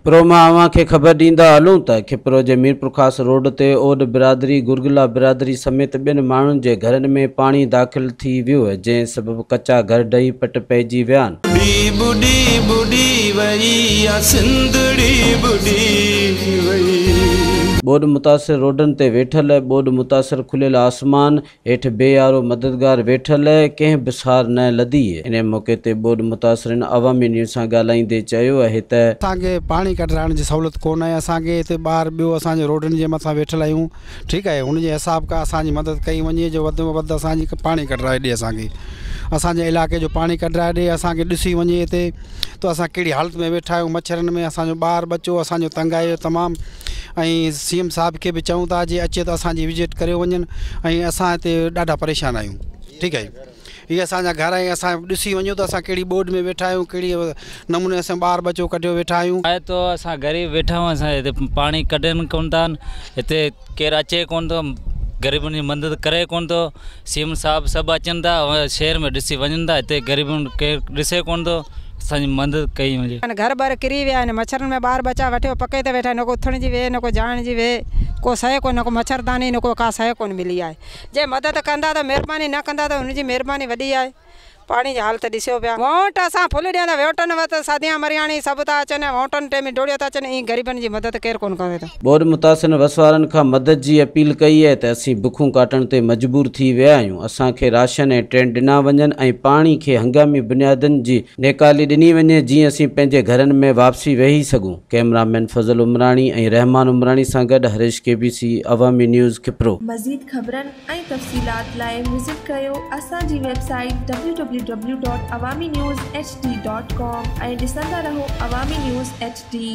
کپرو مان اوهان کي خبر ڏيندا هلون ته کپرو جي ميرپورخاص روڊ تي اوڏ برادري، گرگلا برادري سميت ٻين ماڻهن جي گهرن ۾ پاڻي داخل ٿي ويو جنهن سبب ڪچا گهر ڊهي پٽ پئجي ويا آهن. ٻڏي ٻڏي ٻڏي وئي آ سنڌڙي ٻڏي وئي. ٻوڏ متاثر روڊن تي ويٺل، ٻوڏ متاثر کليل آسمان هيٺ بي يارو مددگار ويٺل، ڪنهن به سار نه لڌي. انهي موقعي تي ٻوڏ متاثرين عوامي نيوز سان ڳالهائيندي چيو اهي ته. اسان کي پاڻي ڪڍرائڻ جي سهولت ڪونه آهي اسان کي هتي ٻاهر ٻيو اسان جي روڊن جي مٿان ويٺل آهيون ٺيڪ آهي ان جي حساب کان اسان جي مدد ڪئي وڃي جو وڌ ۾ وڌ اسان جي پاڻي ڪڍرائي ڏي اسان کي اسان جي علائقي جو پاڻي ڪڍرائي ڏي اسان کي ڏسي وڃي هتي ته اسان ڪهڙي حالت ۾ ويٺا آهيون مڇرن ۾ اسان جو ٻار ٻچو اسان جو تنگ آهي تمام ۽ سي ايم صاحب کي به چئون ٿا جي اچي ته اسان جي وزٽ ڪريو وڃن ۽ اسان هتي ڏاڍا پريشان آهيون ٺيڪ آهي هي اسان جا گهر ۽ اسان ڏسي وڃو ته اسان ڪهڙي ٻوڏ ۾ ويٺا آهيون ڪهڙي نموني اسان ٻار ٻچو ڪڍيو ويٺا آهيون. آهي تو اسان غريب ويٺا آهيون اسان هتي پاڻي ڪڍن ڪون ٿا هتي ڪير اچي ڪون ٿو غريبن جي مدد ڪري ڪون ٿو سي ايم صاحب سڀ اچن ٿا شهر ۾ ڏسي وڃن ٿا هتي غريبن ڪير ڏسي ڪون ٿو اسان جي مدد ڪئي وڃي. گهر ٻر ڪري ويا آهن مڇرن ۾ ٻار ٻچا وٺيو پڪي تي ويٺا آهن نه ڪو اٿڻ جي ويهه نه ڪو جاڻ جي ويهه ڪو سهي ڪونه نه ڪو مڇرداني نه ڪو ڪا سهي ڪونه ملي آهي جي مدد ڪندا ته مهرباني نه ڪندا ته هن جي مهرباني وڏي آهي پاڻي جي حالت ڏسيو پيا وونٽ اسان ڦل ڏين ٿا ويوٽن وت ساديان مرياڻي سڀ ٿا اچن وونٽن ٽيم ڊوڙيو ٿا اچن ائين غريبن جي مدد ڪير ڪونه ڪري ٿو. ٻوڏ متاثرن وسوارن کان مدد جي اپيل ڪئي آهي ته اسين بکون ڪاٽڻ تي مجبور ٿي ويا آهيون اسان کي راشن ۽ ٽينٽ ڏنا وڃن ۽ پاڻي کي هنگامي بنيادن جي نيڪالي ڏني وڃي جيئن اسين پنهنجي گهرن ۾ واپسي ويهي سگهون ڪئميرا مين فضل عمراڻي ۽ رحمان عمراڻي سان گڏ Harish K B C Awami news Khipro. مزيد خبرن ۽ تفصيلات لاء وزٽ ڪريو اسان جي website W W W dot Awami news H D dot com ۽ ڏسندا رهو عوامي نيوز ايڇ ڊي.